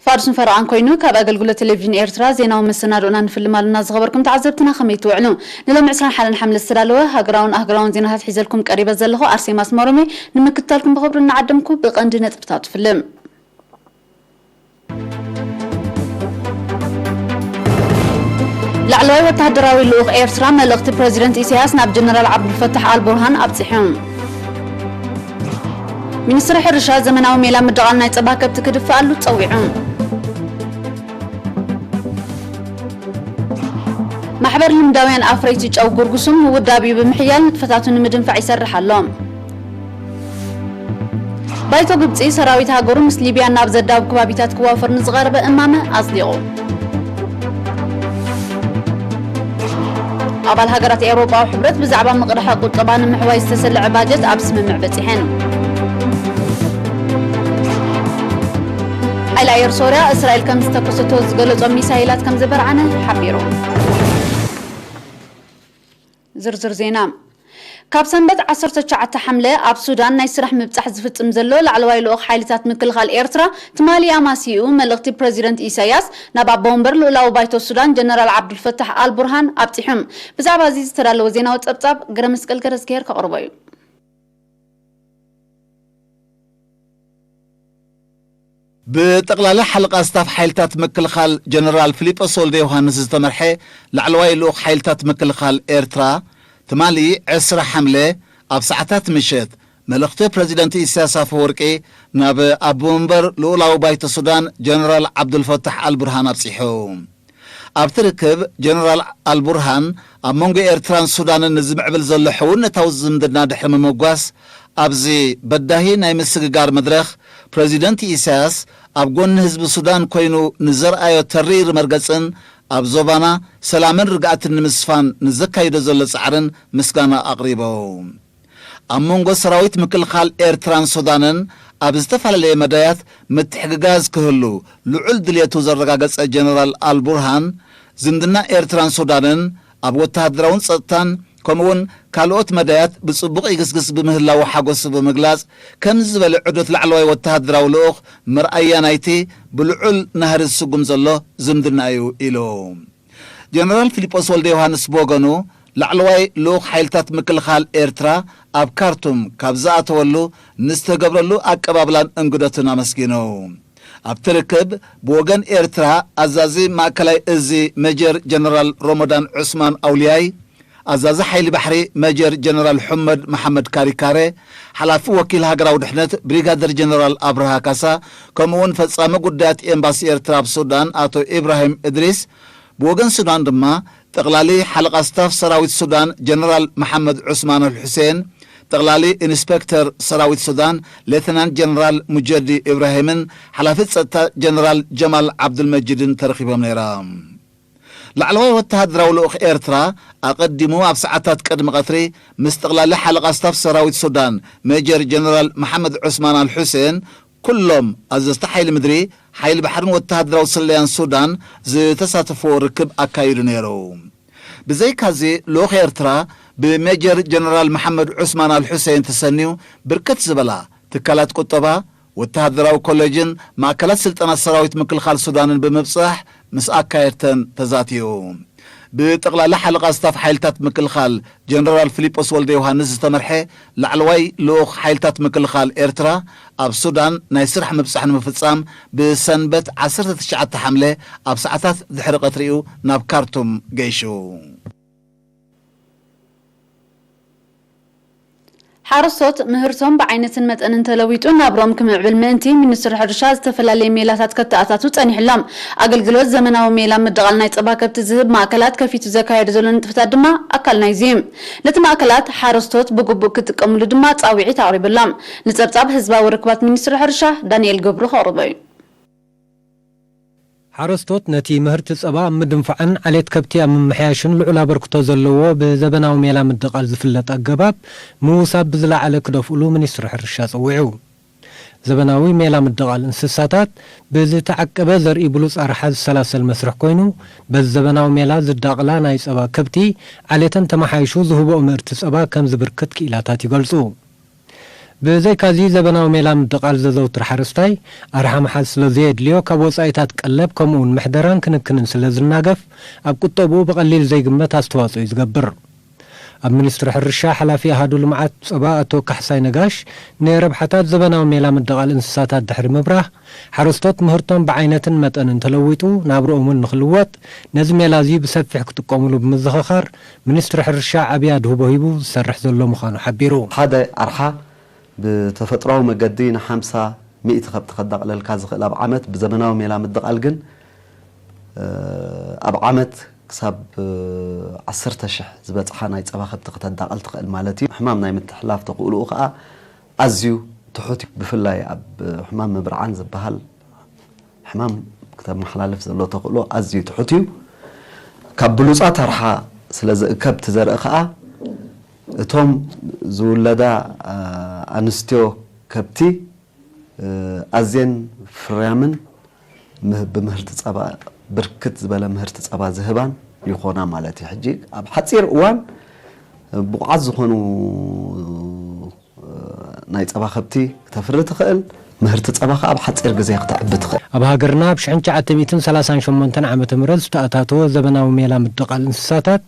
ፋዱስን ፈረቓን ኮይኑ ካብ ኣገልግሎት ቴሌቪዥን ኤርትራ ዜናዊ መሰናድኦና ንፍልም ኣለና። ዝኸበርኩም ተዓዘብትና ከመይ ትውዕሉ? ንሎሚ ዕስራን ሓደን ሓምለ ዝተዳለወ ሃገራውን ኣህጉራውን ዜናታት ሒዘልኩም ቀሪበ ዘለኹ ኣርሴማ ኣስመሮም እየ። ንምክትታልኩም ብኽብሪ እናዓደምኩ ብቐንዲ ነጥብታት ፍልም። ላዕለዋይ ወተሃደራዊ ልኡኽ ኤርትራ መልእኽቲ ፕረዚደንት ኢሳያስ ናብ ጀነራል ዓብዱልፈታሕ ኣልቡርሃን ኣብጺሑ። ሚኒስትሪ ሕርሻ ዘመናዊ ሜላ ምድቓል ናይ ጸባ ከብቲ ክድፍኣሉ ጸዊዑ። ማሕበር ልምዳውያን ኣፍረይቲ ጨው ጉርጉሱም ምውዳብ እዩ ብምሕያል ንጥፈታቱ ንምድንፋዕ ይሰርሕ ኣሎ። ባይቶ ግብጺ ሰራዊት ሃገሩ ምስ ሊብያ ናብ ዘዳውብ ከባቢታት ክዋፈር ንዝቐረበ እማመ ኣጽዲቑ። ኣባል ሃገራት ኤውሮጳዊ ሕብረት ብዛዕባ ምቕዳሕ ቁጠባ ንምሕዋይ ዝተሰልዐ ባጀት ኣብ ስምምዕ በጺሐን። ሓይሊ ኣየር ሶርያ እስራኤል ከም ዝተኮሰቶ ዝገለጾ ሚሳይላት ከም ዘበርዓነ ሓቢሩ። ዝርዝር ዜና። ካብ ሰንበት ዓሰርተ ትሽዓተ ሓምለ ኣብ ሱዳን ናይ ስራሕ ምብጻሕ ዝፍጽም ዘሎ ላዕለዋይ ልኡኽ ሓይልታት ምክልኻል ኤርትራ ትማሊ ኣማሲኡ መልእኽቲ ፕረዚደንት ኢሳያስ ናብ ኣቦ ወንበር ልኡላዊ ባይቶ ሱዳን ጀነራል ዓብዱልፈታሕ ኣልቡርሃን ኣብጺሑ። ብዛዕባ እዚ ዝተዳለወ ዜናዊ ጸብጻብ ገረመስቀል ገረዝግሄር ከቕርቦ እዩ። ብጠቕላሊ ሓለቓ ስታፍ ሓይልታት ምክልኻል ጀነራል ፊሊጶስ ወልደ ዮሃንስ ዝተመርሐ ላዕለዋይ ልኡኽ ሓይልታት ምክልኻል ኤርትራ፣ ትማሊ ዕስራ ሓምለ ኣብ ሰዓታት ምሸት፣ መልእኽቲ ፕረዚደንት ኢሳያስ ኣፈወርቂ ናብ ኣቦ መንበር ልኡላዊ ባይቶ ሱዳን ጀነራል ዓብዱልፈታሕ ኣልቡርሃን ኣብጺሑ። ኣብቲ ርክብ፣ ጀነራል ኣልቡርሃን ኣብ መንጎ ኤርትራን ሱዳንን ንዝምዕብል ዘሎ ሕውነታዊ ዝምድና ድሕሪ ምምጓስ፣ ኣብዚ በዳሂ ናይ ምስግጋር መድረኽ፣ ፕረዚደንት ኢሳያስ ኣብ ጎኒ ህዝቢ ሱዳን ኮይኑ ንዘርኣዮ ተሪር መርገጽን ኣብ ዞባና ሰላምን ርግኣትን ንምስፋን ንዘካይዶ ዘሎ ጻዕርን ምስጋና ኣቕሪቦም። ኣብ መንጎ ሰራዊት ምክልኻል ኤርትራን ሱዳንን ኣብ ዝተፈላለየ መዳያት ምትሕግጋዝ ክህሉ ልዑል ድልየቱ ዘረጋገጸ ጀነራል ኣልቡርሃን፣ ዝምድና ኤርትራን ሱዳንን ኣብ ወተሃደራውን ጸጥታን ከምኡውን ካልኦት መዳያት ብጽቡቕ ይግስግስ ብምህላዉ ሓጎሱ ብምግላጽ፣ ከምዚ ዝበለ ዑደት ላዕለዋይ ወተሃደራዊ ልኡኽ መርኣያ ናይቲ ብልዑል ናህሪ ዝስጉም ዘሎ ዝምድና እዩ ኢሉ። ጀነራል ፊሊጶስ ወልደ ዮሃንስ ብወገኑ፣ ላዕለዋይ ልኡኽ ሓይልታት ምክልኻል ኤርትራ ኣብ ካርቱም ካብ ዝኣተወሉ ንዝተገብረሉ ኣቀባብላን እንግደቱን ኣመስጊኑ። ኣብቲ ርክብ፣ ብወገን ኤርትራ ኣዛዚ ማእከላይ እዚ ሜጀር ጀነራል ሮሞዳን ዑስማን ኣውልያይ፣ ኣዛዚ ሓይሊ ባሕሪ ሜጀር ጀነራል ሑመድ መሓመድ ካሪካረ፣ ሓላፊ ወኪል ሃገራዊ ድሕነት ብሪጋደር ጀነራል ኣብርሃ ካሳ፣ ከምኡውን ፈጻሚ ጉዳያት ኤምባሲ ኤርትራ ኣብ ሱዳን ኣቶ ኢብራሂም እድሪስ፣ ብወገን ሱዳን ድማ፣ ጠቕላሊ ሓለቓ ስታፍ ሰራዊት ሱዳን ጀነራል መሓመድ ዑስማን ኣል ሑሴን፣ ጠቕላሊ ኢንስፔክተር ሰራዊት ሱዳን ሌተናንት ጀነራል ሙጀዲ ኢብራሂምን ሓላፊ ጸጥታ ጀነራል ጀማል ዓብዱልመጂድን ተረኺቦም ነይሮም። ላዕለዋይ ወተሃደራዊ ልኡኽ ኤርትራ ኣቐዲሙ ኣብ ሰዓታት ቅድሚ ቀትሪ ምስ ጠቕላሊ ሓለቓ ስታፍ ሰራዊት ሱዳን ሜጀር ጀነራል መሓመድ ዑስማን ኣል ሑሴን ኩሎም ኣዘዝቲ ሓይሊ ምድሪ፣ ሓይሊ ባሕርን ወተሃደራዊ ስለያን ሱዳን ዝተሳተፍዎ ርክብ ኣካይዱ ነይሩ። ብዘይካዚ፣ ልኡኽ ኤርትራ ብሜጀር ጀነራል መሓመድ ዑስማን ኣል ሑሴን ተሰንዩ ብርክት ዝበላ ትካላት ቁጠባ፣ ወተሃደራዊ ኮሌጅን ማእከላት ስልጠና ሰራዊት ምክልኻል ሱዳንን ብምብጻሕ ምስ ኣካየድተን ተዛትዩ። ብጠቕላላ ሓለቓ ስታፍ ሓይልታት ምክልኻል ጀነራል ፊሊጶስ ወልደ ዮሃንስ ዝተመርሐ ላዕለዋይ ልኡኽ ሓይልታት ምክልኻል ኤርትራ ኣብ ሱዳን ናይ ስራሕ ምብጻሕ ንምፍጻም ብሰንበት ዓሰርተ ትሽዓተ ሓምለ ኣብ ሰዓታት ድሕሪ ቀትሪኡ ናብ ካርቱም ገይሹ። ሓረስቶት ምህርቶም ብዓይነትን መጠንን ተለዊጡ ናብርኦም ክምዕብል ምእንቲ ሚኒስትሪ ሕርሻ ዝተፈላለየ ሜላታት ከተኣታቱ ጸኒሑ ኣሎ። ኣገልግሎት ዘመናዊ ሜላ ምድቓል ናይ ጸባ ከብቲ ዝህብ ማእከላት ከፊቱ ዘካየዶ ዘሎ ንጥፈታት ድማ ኣካል ናይዚ እዩ። ነቲ ማእከላት ሓረስቶት ብግቡእ ክጥቀምሉ ድማ ጻውዒት ኣቕሪቡ ኣሎ። ንጸብጻብ ህዝባዊ ርክባት ሚኒስትሪ ሕርሻ ዳንኤል ገብሩ ከቕርቦ እዩ። ሓረስቶት ነቲ ምህርቲ ጸባ ኣብ ምድንፋዕን ዓሌት ከብቲ ኣብ ምምሕያሽን ልዑል ኣበርክቶ ዘለዎ ብዘበናዊ ሜላ ምድቓል ዝፍለጥ ኣገባብ ምውሳብ ብዝለዓለ ክደፍእሉ ሚኒስትሪ ሕርሻ ጸዊዑ። ዘበናዊ ሜላ ምድቓል እንስሳታት ብዝተዓቀበ ዘርኢ ብሉጽ ኣርሓ ዝሰላሰል መስርሕ ኮይኑ፣ በዚ ዘበናዊ ሜላ ዝዳቕላ ናይ ጸባ ከብቲ ዓሌተን ተመሓይሹ ዝህብኦ ምእርቲ ጸባ ከም ዝብርክት ክኢላታት ይገልጹ። ብዘይካዚ ዘበናዊ ሜላ ምድቓል ዘዘውትር ሓረስታይ ኣርሓ ምሓዝ ስለ ዘየድልዮ ካብ ወጻኢታት ቀለብ ከምኡውን ምሕደራን ክንክንን ስለ ዝናገፍ ኣብ ቁጠብኡ ብቐሊል ዘይግመት ኣስተዋጽኦ እዩ ዝገብር። ኣብ ሚኒስትሪ ሕርሻ ሓላፊ ኣሃዱ ልምዓት ጸባ ኣቶ ካሕሳይ ነጋሽ ንረብሓታት ዘበናዊ ሜላ ምድቓል እንስሳታት ድሕሪ ምብራህ ሓረስቶት ምህርቶም ብዓይነትን መጠንን ተለዊጡ ናብርኦምን ንኽልወጥ ነዚ ሜላ እዚ ብሰፊሕ ክጥቀሙሉ ብምዝኽኻር ሚኒስትሪ ሕርሻ ዓብይ ኣድህቦ ሂቡ ዝሰርሕ ዘሎ ምዃኑ ሓቢሩ። ሓደ ኣርሓ ብተፈጥሮኣዊ መገዲ ንሓምሳ ሚእቲ ከብቲ ከዳቕለልካ ዝኽእል ኣብ ዓመት ብዘበናዊ ሜላ ምድቓል ግን ኣብ ዓመት ክሳብ ዓሰርተ ሽሕ ዝበጽሓ ናይ ጸባ ከብቲ ከተዳቕል ትኽእል ማለት እዩ። ሕማም ናይ ምትሕላፍ ተኽእልኡ ከኣ ኣዝዩ ትሑት እዩ። ብፍላይ ኣብ ሕማም ምብርዓን ዝበሃል ሕማም ክተመሓላልፍ ዘሎ ተኽእሎ ኣዝዩ ትሑት እዩ። ካብ ብሉጻት ኣርሓ ስለ ዝእከብ እቲ ዘርኢ ከኣ እቶም ዝውለዳ ኣንስትዮ ከብቲ ኣዝየን ፍርያምን ብምህርቲ ጸባ ብርክት ዝበለ ምህርቲ ጸባ ዝህባን ይኾና ማለት እዩ። ሕጂ ኣብ ሓጺር እዋን ብቑዓት ዝኾኑ ናይ ጸባ ከብቲ ክተፍሪ ትኽእል፣ ምህርቲ ጸባ ከኣ ኣብ ሓጺር ግዜ ክተዕቢ ትኽእል። ኣብ ሃገርና ኣብ ሽሕን ትሽዓተ ሚእትን ሰላሳን ሸሞንተን ዓመተ ምህረት ዝተኣታተወ ዘበናዊ ሜላ ምድቓል እንስሳታት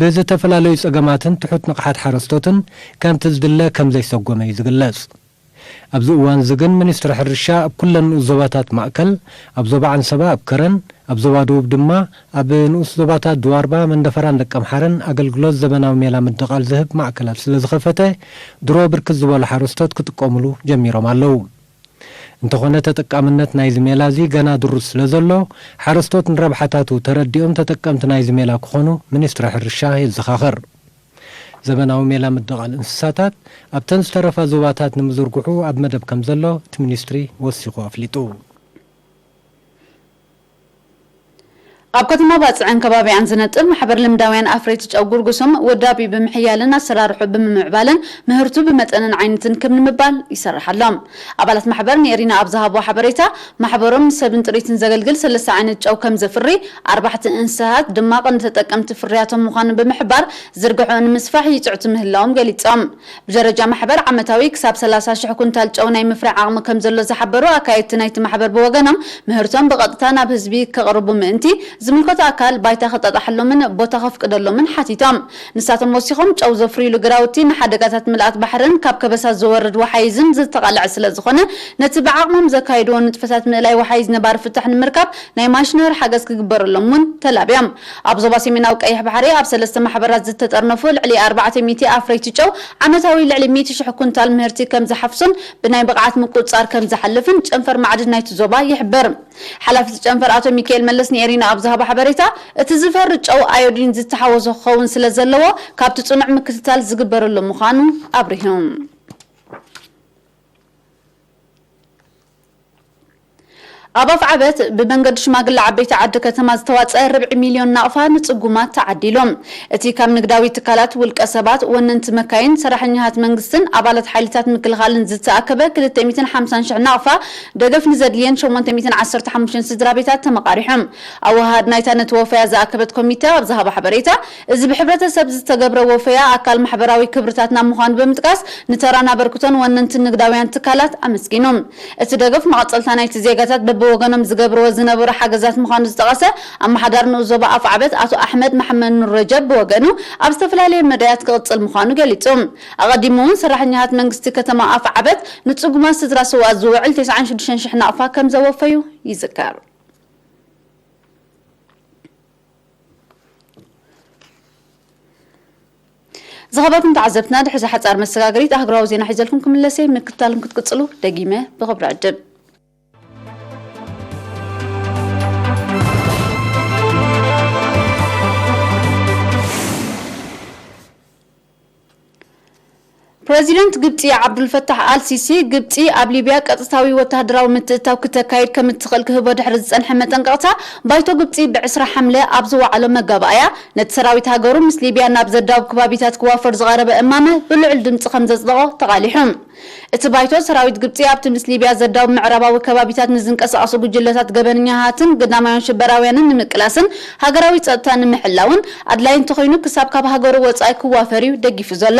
ብዝተፈላለዩ ጸገማትን ትሑት ንቕሓት ሓረስቶትን ከምቲ ዝድለ ከም ዘይሰጎመ እዩ ዝግለጽ። ኣብዚ እዋን እዚ ግን ሚኒስትሪ ሕርሻ ኣብ ኩለን ንኡስ ዞባታት ማእከል፣ ኣብ ዞባ ዓንሰባ ኣብ ከረን፣ ኣብ ዞባ ደቡብ ድማ ኣብ ንኡስ ዞባታት ድዋርባ፣ መንደፈራን ደቀምሓረን ኣገልግሎት ዘበናዊ ሜላ ምድቓል ዝህብ ማእከላት ስለ ዝኸፈተ ድሮ ብርክት ዝበሉ ሓረስቶት ክጥቀሙሉ ጀሚሮም ኣለዉ። እንተኾነ ተጠቃምነት ናይዚ ሜላ እዚ ገና ድሩት ስለ ዘሎ ሓረስቶት ንረብሓታቱ ተረዲኦም ተጠቀምቲ ናይዚ ሜላ ክኾኑ ሚኒስትሪ ሕርሻ የዘኻኽር። ዘበናዊ ሜላ ምድቓል እንስሳታት ኣብተን ዝተረፋ ዞባታት ንምዝርግሑ ኣብ መደብ ከም ዘሎ እቲ ሚኒስትሪ ወሲኹ ኣፍሊጡ። ኣብ ከተማ ባጽዕን ከባቢኣን ዝነጥፍ ማሕበር ልምዳውያን ኣፍረይቲ ጨው ጉርጉሶም ውዳቢ ብምሕያልን ኣሰራርሑ ብምምዕባልን ምህርቱ ብመጠንን ዓይነትን ክብ ንምባል ይሰርሕ ኣሎ። ኣባላት ማሕበር ንኤሪና ኣብ ዝሃብዎ ሓበሬታ፣ ማሕበሮም ንሰብን ጥሪትን ዘገልግል ሰለስተ ዓይነት ጨው ከም ዘፍሪ፣ ኣርባሕቲ እንስሳት ድማ ቀንዲ ተጠቀምቲ ፍርያቶም ምዃኑ ብምሕባር፣ ዝርግሐኡ ንምስፋሕ ይጽዕቱ ምህላዎም ገሊጾም። ብደረጃ ማሕበር ዓመታዊ ክሳብ ሰላሳ ሽሕ ኩንታል ጨው ናይ ምፍራይ ዓቕሚ ከም ዘሎ ዝሓበሩ ኣካየድቲ ናይቲ ማሕበር ብወገኖም፣ ምህርቶም ብቐጥታ ናብ ህዝቢ ከቕርቡ ምእንቲ፣ ዝምልከቶ ኣካል ባይታ ክጣጣሓሎምን ቦታ ከፍቅደሎምን ሓቲቶም። ንሳቶም ወሲኾም፣ ጨው ዘፍርዩሉ ግራውቲ ንሓደጋታት ምልኣት ባሕርን ካብ ከበሳ ዝወርድ ወሓይዝን ዝተቓልዐ ስለ ዝኾነ፣ ነቲ ብዓቕሞም ዘካየድዎ ንጥፈታት ምእላይ ወሓይዝ ነባሪ ፍታሕ ንምርካብ ናይ ማሽነሪ ሓገዝ ክግበረሎም እውን ተላብዮም። ኣብ ዞባ ሰሜናዊ ቀይሕ ባሕሪ ኣብ ሰለስተ ማሕበራት ዝተጠርነፉ ልዕሊ ኣርባዕተ ሚእቲ ኣፍረይቲ ጨው ዓመታዊ ልዕሊ ሚእቲ ሽሕ ኩንታል ምህርቲ ከም ዝሓፍሱን ብናይ ብቕዓት ምቁጽጻር ከም ዝሓልፍን ጨንፈር ማዕድን ናይቲ ዞባ ይሕብር። ሓላፊ እቲ ጨንፈር ኣቶ ሚካኤል መለስ ንኤሪና ኣብ ዝሃቦ ሓበሬታ፣ እቲ ዝፈሪ ጨው ኣዮዲን ዝተሓወሶ ክኸውን ስለ ዘለዎ ካብቲ ጽኑዕ ምክትታል ዝግበረሉ ምዃኑ ኣብሪሁ። ኣብ ኣፍዓበት ብመንገዲ ሽማግለ ዓበይቲ ዓዲ ከተማ ዝተዋጸአ ርብዒ ሚልዮን ናቕፋ ንጽጉማት ተዓዲሉ። እቲ ካብ ንግዳዊ ትካላት፣ ውልቀ ሰባት፣ ወነንቲ መካይን፣ ሰራሕኛታት መንግስትን ኣባላት ሓይልታት ምክልኻልን ዝተኣከበ ክልተ ሚእትን ሓምሳን ሽሕ ናቕፋ ደገፍ ንዘድልየን ሸሞንተ ሚእትን ዓሰርተ ሓሙሽተን ስድራ ቤታት ተመቓሪሑ። ኣወሃሃድ ናይታ ነቲ ወፈያ ዝኣከበት ኮሚተ ኣብ ዝሃቦ ሓበሬታ፣ እዚ ብሕብረተሰብ ዝተገብረ ወፈያ ኣካል ማሕበራዊ ክብርታትና ምዃኑ ብምጥቃስ፣ ንተራን ኣበርክቶን ወነንቲ ንግዳውያን ትካላት ኣመስጊኑ። እቲ ደገፍ መቐጸልታ ናይቲ ዜጋታት በብወገኖም ዝገብርዎ ዝነበሩ ሓገዛት ምዃኑ ዝጠቐሰ ኣመሓዳሪ ንኡስ ዞባ ኣፍዓበት ኣቶ ኣሕመድ መሓመድ ኑር ረጀብ ብወገኑ፣ ኣብ ዝተፈላለየ መዳያት ክቕጽል ምዃኑ ገሊጹ። ኣቐዲሙ እውን ሰራሕኛታት መንግስቲ ከተማ ኣፍዓበት ንጽጉማት ስድራ ስውኣት ዝውዕል ተስዓን ሽዱሽተን ሽሕ ናቕፋ ከም ዘወፈዩ ይዝከር። ዝኸበርኩም ተዓዘብትና፣ ድሕሪ እዛ ሓጻር መሰጋገሪት ኣህጉራዊ ዜና ሒዘልኩም ክምለሰ፣ ምክትታልኩም ክትቅጽሉ ደጊመ ብኽብሪ ዕድም። ፕረዚደንት ግብጺ ዓብዱልፈታሕ ኣልሲሲ፣ ግብጺ ኣብ ሊብያ ቀጥታዊ ወተሃደራዊ ምትእትታው ክተካይድ ከም እትኽእል ክህቦ ድሕሪ ዝጸንሐ መጠንቀቕታ፣ ባይቶ ግብጺ ብዕስራ ሓምለ ኣብ ዝወዓሎ መጋባእያ፣ ነቲ ሰራዊት ሃገሩ ምስ ሊብያ ናብ ዘዳውብ ከባቢታት ክዋፈር ዝቐረበ እማመ ብልዑል ድምጺ ከም ዘጽደቖ ተቓሊሑ። እቲ ባይቶ፣ ሰራዊት ግብጺ ኣብቲ ምስ ሊብያ ዘዳውብ ምዕራባዊ ከባቢታት ንዝንቀሳቐሱ ጉጅለታት ገበነኛታትን ግዳማውያን ሽበራውያንን ንምቅላስን ሃገራዊ ጸጥታ ንምሕላውን ኣድላዪ እንተኾይኑ ክሳብ ካብ ሃገሩ ወጻኢ ክዋፈር እዩ ደጊፉ ዘሎ።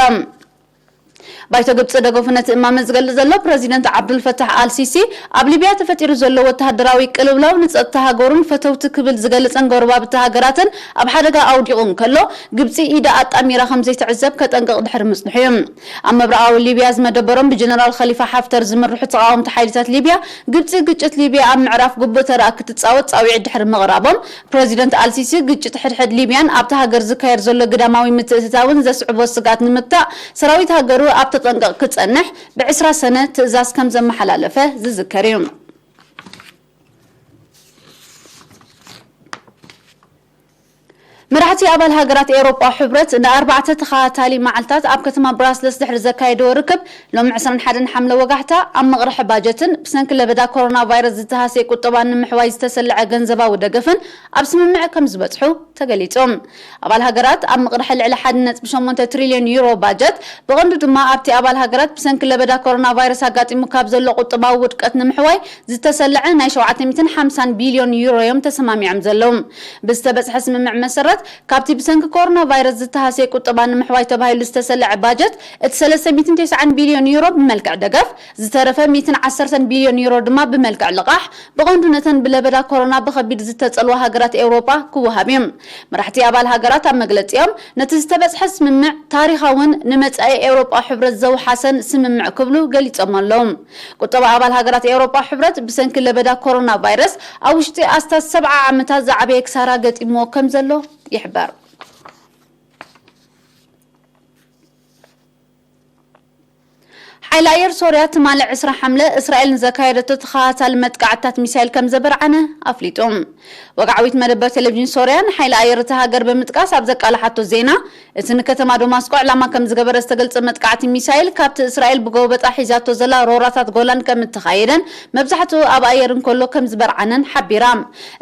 ባይቶ ግብጺ ደገፉ ነቲ እማመ ዝገልጽ ዘሎ ፕረዚደንት ዓብዱልፈታሕ ኣልሲሲ፣ ኣብ ሊብያ ተፈጢሩ ዘሎ ወተሃደራዊ ቅልውላው ንጸጥታ ሃገሩን ፈተውቲ ክብል ዝገልጸን ጎረባብቲ ሃገራትን ኣብ ሓደጋ ኣውዲቑ እንከሎ፣ ግብጺ ኢዳ ኣጣሚራ ከም ዘይትዕዘብ ከጠንቅቕ ድሕሪ ምጽንሑ እዩ። ኣብ ምብራቓዊ ሊብያ ዝመደበሮም ብጀነራል ኸሊፋ ሓፍተር ዝምርሑ ተቓወምቲ ሓይልታት ሊብያ፣ ግብጺ ግጭት ሊብያ ኣብ ምዕራፍ ግቡእ ተራ ክትጻወት ጻውዒት ድሕሪ ምቕራቦም፣ ፕረዚደንት ኣልሲሲ፣ ግጭት ሕድሕድ ሊብያን ኣብታ ሃገር ዝካየድ ዘሎ ግዳማዊ ምትእትታውን ዘስዕቦ ስግኣት ንምግታእ፣ ሰራዊት ሃገሩ ኣብ ተጠንቀቕ ክጸንሕ ብዕስራ ሰነ ትእዛዝ ከም ዘመሓላለፈ ዝዝከር እዩ። መራሕቲ ኣባል ሃገራት ኤውሮጳ ሕብረት ንኣርባዕተ ተኸታታሊ መዓልታት ኣብ ከተማ ብራስለስ ድሕሪ ዘካየድዎ ርክብ፣ ሎም ዕስራን ሓደን ሓምለ ወጋሕታ ኣብ ምቕርሒ ባጀትን ብሰንኪ ለበዳ ኮሮና ቫይረስ ዝተሃስየ ቁጠባ ንምሕዋይ ዝተሰልዐ ገንዘባዊ ደገፍን ኣብ ስምምዕ ከም ዝበጽሑ ተገሊጹ። ኣባል ሃገራት ኣብ ምቕርሒ ልዕሊ ሓደ ነጥቢ ሸሞንተ ትሪልዮን ዩሮ ባጀት፣ ብቐንዱ ድማ ኣብቲ ኣባል ሃገራት ብሰንኪ ለበዳ ኮሮና ቫይረስ ኣጋጢሙ ካብ ዘሎ ቁጠባዊ ውድቀት ንምሕዋይ ዝተሰልዐ ናይ ሸውዓተ ሚእትን ሓምሳን ቢልዮን ዩሮ እዮም ተሰማሚዖም ዘለዉ። ብዝተበጽሐ ስምምዕ መሰረት፣ ካብቲ ብሰንኪ ኮሮና ቫይረስ ዝተሃስየ ቁጠባ ንምሕዋይ ተባሂሉ ዝተሰልዐ ባጀት፣ እቲ ሰለስተ ሚእትን ተስዓን ቢልዮን ዩሮ ብመልክዕ ደገፍ፣ ዝተረፈ ሚእትን ዓሰርተን ቢልዮን ዩሮ ድማ ብመልክዕ ልቓሕ፣ ብቐንዱ ነተን ብለበዳ ኮሮና ብኸቢድ ዝተጸልዋ ሃገራት ኤውሮጳ ክወሃብ እዩ። መራሕቲ ኣባል ሃገራት ኣብ መግለጺኦም፣ ነቲ ዝተበጽሐ ስምምዕ ታሪኻውን ንመጻኢ ኤውሮጳ ሕብረት ዘውሓሰን ስምምዕ ክብሉ ገሊጾም ኣለዉ። ቁጠባ ኣባል ሃገራት ኤውሮጳ ሕብረት ብሰንኪ ለበዳ ኮሮና ቫይረስ ኣብ ውሽጢ ኣስታት ሰብዓ ዓመታት ዝዓበየ ክሳራ ገጢምዎ ከም ዘሎ ይሕበር። ሓይሊ ኣየር ሶርያ ትማሊ ዕስራ ሓምለ እስራኤል ንዘካየደቶ ተኸታታሊ መጥቃዕትታት ሚሳይል ከም ዘበርዓነ ኣፍሊጡ። ወግዓዊት መደበር ቴሌቪዥን ሶርያ ንሓይሊ ኣየር እታ ሃገር ብምጥቃስ ኣብ ዘቃልሓቶ ዜና፣ እቲ ንከተማ ዶማስቆ ዕላማ ከም ዝገበረ ዝተገልጸ መጥቃዕቲ ሚሳይል ካብቲ እስራኤል ብጎበጣ ሒዛቶ ዘላ ሮራታት ጎላን ከም እተኻየደን መብዛሕትኡ ኣብ ኣየር እንከሎ ከም ዝበርዓነን ሓቢራ።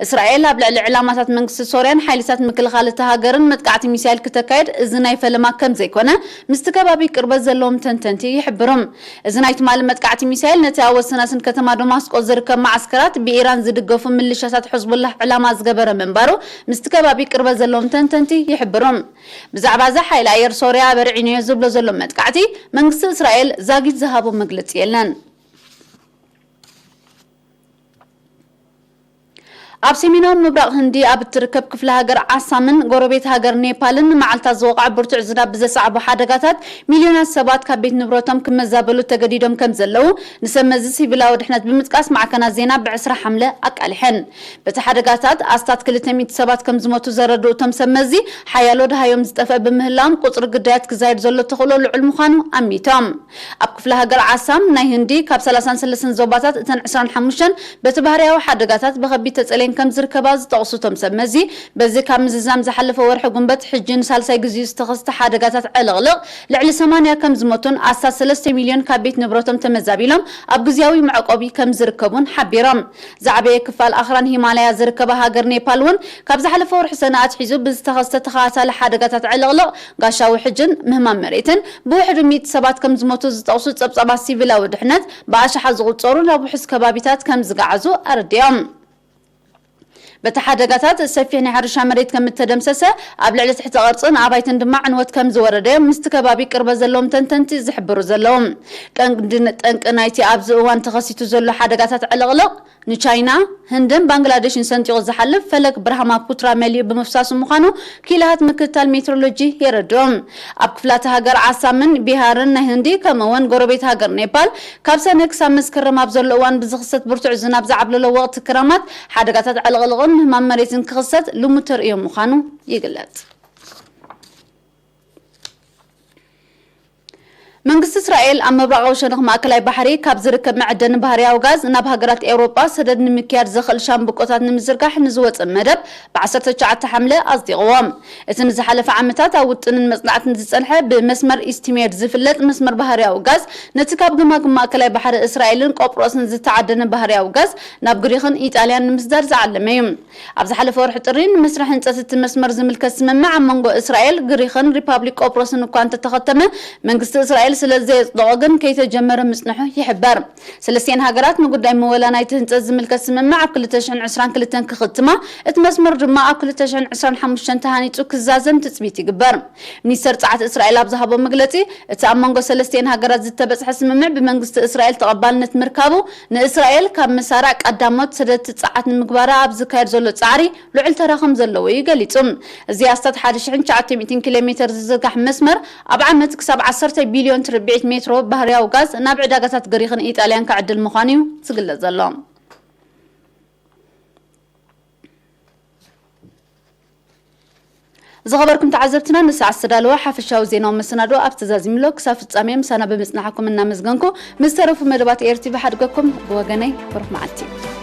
እስራኤል ኣብ ልዕሊ ዕላማታት መንግስቲ ሶርያን ሓይልታት ምክልኻል እታ ሃገርን መጥቃዕቲ ሚሳይል ክተካየድ እዚ ናይ ፈለማ ከም ዘይኮነ ምስቲ ከባቢ ቅርበት ዘለዎም ተንተንቲ ይሕብሩ። እዚ ናይ ትማሊ መጥቃዕቲ ሚሳይል ነቲ ኣብ ወሰናስን ከተማ ዶማስቆ ዝርከብ መዓስከራት ብኢራን ዝድገፉ ምልሻታት ሕዝቡላህ ዕላማ ዝገበረ ምንባሩ ምስቲ ከባቢ ቅርበት ዘለዎም ተንተንቲ ይሕብሩ። ብዛዕባ እዚ ሓይሊ ኣየር ሶርያ በርዒኑዮ ዝብሎ ዘሎ መጥቃዕቲ መንግስቲ እስራኤል ዛጊት ዝሃቦ መግለጺ የለን። ኣብ ሰሜናዊ ምብራቕ ህንዲ ኣብ እትርከብ ክፍለ ሃገር ዓሳምን ጎረቤት ሃገር ኔፓልን ንመዓልታት ዝወቕዐ ብርቱዕ ዝናብ ብዘስዓቦ ሓደጋታት ሚልዮናት ሰባት ካብ ቤት ንብረቶም ክመዛበሉ ተገዲዶም ከም ዘለዉ ንሰብ መዚ ሲቪላዊ ድሕነት ብምጥቃስ ማዕከናት ዜና ብዕስራ ሓምለ ኣቃሊሐን። በቲ ሓደጋታት ኣስታት ክልተ ሚእቲ ሰባት ከም ዝሞቱ ዘረድኡ እቶም ሰብ መዚ፣ ሓያሎ ደሃዮም ዝጠፍአ ብምህላዎም ቁጽሪ ግዳያት ክዛይድ ዘሎ ተኽእሎ ልዑል ምዃኑ ኣሚቶም። ኣብ ክፍለ ሃገር ዓሳም ናይ ህንዲ ካብ ሰላሳን ሰለስተን ዞባታት እተን ዕስራን ሓሙሽተን በቲ ባህርያዊ ሓደጋታት ብኸቢድ ተጸልየን ከም ዝርከባ ዝጠቕሱ እቶም ሰብ መዚ፣ በዚ ካብ ምዝዛም ዝሓለፈ ወርሒ ጉንበት ሕጂ ንሳልሳይ ግዜኡ ዝተኸስተ ሓደጋታት ዕልቕልቕ ልዕሊ ሰማንያ ከም ዝሞቱን ኣስታት ሰለስተ ሚልዮን ካብ ቤት ንብረቶም ተመዛቢሎም ኣብ ግዝያዊ መዕቆቢ ከም ዝርከቡን ሓቢሮም። ዝዓበየ ክፋል ኣኽራን ሂማላያ ዝርከባ ሃገር ኔፓል እውን ካብ ዝሓለፈ ወርሒ ሰነ ኣትሒዙ ብዝተኸስተ ተኸታታሊ ሓደጋታት ዕልቕልቕ፣ ጋሻዊ ሕጅን ምህማም መሬትን ብውሕዱ ሚእቲ ሰባት ከም ዝሞቱ ዝጠቕሱ ጸብጻባት ሲቪላዊ ድሕነት፣ ብኣሽሓት ዝቑጸሩ ናብ ውሑስ ከባቢታት ከም ዝገዓዙ ኣረዲኦም። በቲ ሓደጋታት ሰፊሕ ናይ ሕርሻ መሬት ከም እተደምሰሰ፣ ኣብ ልዕሊ ትሕቲ ቅርጽን ኣባይትን ድማ ዕንወት ከም ዝወረደ ምስቲ ከባቢ ቅርበት ዘለዎም ተንተንቲ ዝሕብሩ ዘለዉ። ቀንዲ ጠንቂ ናይቲ ኣብዚ እዋን ተኸሲቱ ዘሎ ሓደጋታት ዕልቕልቕ፣ ንቻይና፣ ህንድን ባንግላዴሽን ሰንጢቑ ዝሓልፍ ፈለግ ብራህማፑትራ መሊኡ ብምፍሳሱ ምዃኑ ክኢላታት ምክትታል ሜትሮሎጂ የረድኡ። ኣብ ክፍላተ ሃገር ዓሳምን ቢሃርን ናይ ህንዲ፣ ከምኡ'ውን ጎረቤት ሃገር ኔፓል፣ ካብ ሰነ ክሳብ መስከረም ኣብ ዘሎ እዋን ብዝኽሰት ብርቱዕ ዝናብ ዝዓብለሎ ወቕቲ ክረማት፣ ሓደጋታት ዕልቕልቕን ምህማም መሬትን ክኽሰት ልሙድ ተርእዮ ምዃኑ ይግለጽ። መንግስቲ እስራኤል ኣብ ምብራቓዊ ሸነኽ ማእከላይ ባሕሪ ካብ ዝርከብ መዐደኒ ባህርያዊ ጋዝ ናብ ሃገራት ኤውሮጳ ሰደድ ንምክያድ ዘኽእል ሻምብቆታት ንምዝርጋሕ ንዝወጸ መደብ ብ19 ሓምለ ኣጽዲቕዎ። እቲ ንዝሓለፈ ዓመታት ኣብ ውጥንን መጽናዕትን ዝጸንሐ ብመስመር ኢስቲሜድ ዝፍለጥ መስመር ባህርያዊ ጋዝ ነቲ ካብ ግማግም ማእከላይ ባሕሪ እስራኤልን ቆጵሮስን ዝተዓደነ ባህርያዊ ጋዝ ናብ ግሪኽን ኢጣልያን ንምስዳድ ዝዓለመ እዩ። ኣብ ዝሓለፈ ወርሒ ጥሪ ንመስርሕ ህንጸት እቲ መስመር ዝምልከት ስምምዕ ኣብ መንጎ እስራኤል፣ ግሪኽን ሪፓብሊክ ቆጵሮስን እኳ እንተተኸተመ፣ መንግስቲ እስራኤል ስለ ዘየጽደቖ ግን ከይተጀመረ ምጽንሑ ይሕበር። ሰለስቲኤን ሃገራት ንጉዳይ ምወላ ናይቲ ህንጸት ዝምልከት ስምምዕ ኣብ 2022 ክኽትማ፣ እቲ መስመር ድማ ኣብ 2025 ተሃኒጹ ክዛዘም ትጽቢት ይግበር። ሚኒስተር ጸዓት እስራኤል ኣብ ዝሃቦ መግለጺ፣ እቲ ኣብ መንጎ ሰለስቲኤን ሃገራት ዝተበጽሐ ስምምዕ ብመንግስቲ እስራኤል ተቐባልነት ምርካቡ፣ ንእስራኤል ካብ ምሳራዕ ቀዳሞት ሰደድቲ ጸዓት ንምግባራ ኣብ ዝካየድ ዘሎ ጻዕሪ ልዑል ተራ ከም ዘለዎ እዩ ገሊጹ። እዚ ኣስታት 1,900 ኪሎ ሜተር ዝዝርጋሕ መስመር ኣብ ዓመት ክሳብ 10 ቢልዮን ትርብዒት ሜትሮ ባህርያዊ ጋዝ ናብ ዕዳጋታት ግሪኽን ኢጣልያን ከዕድል ምዃኑ እዩ ዝግለጽ ዘሎ። ዝኸበርኩም ተዓዘብትና፣ ንሰዓት ዝተዳለወ ሓፈሻዊ ዜናዊ መሰናዶ ኣብ ተዛዚምሎ። ክሳብ ፍጻሜ ምሳና ብምጽናሕኩም እናመስገንኩ፣ ምስ ተረፉ መደባት ኤርቲ ብሓድገኩም ብወገነይ ብሩኽ መዓልቲ።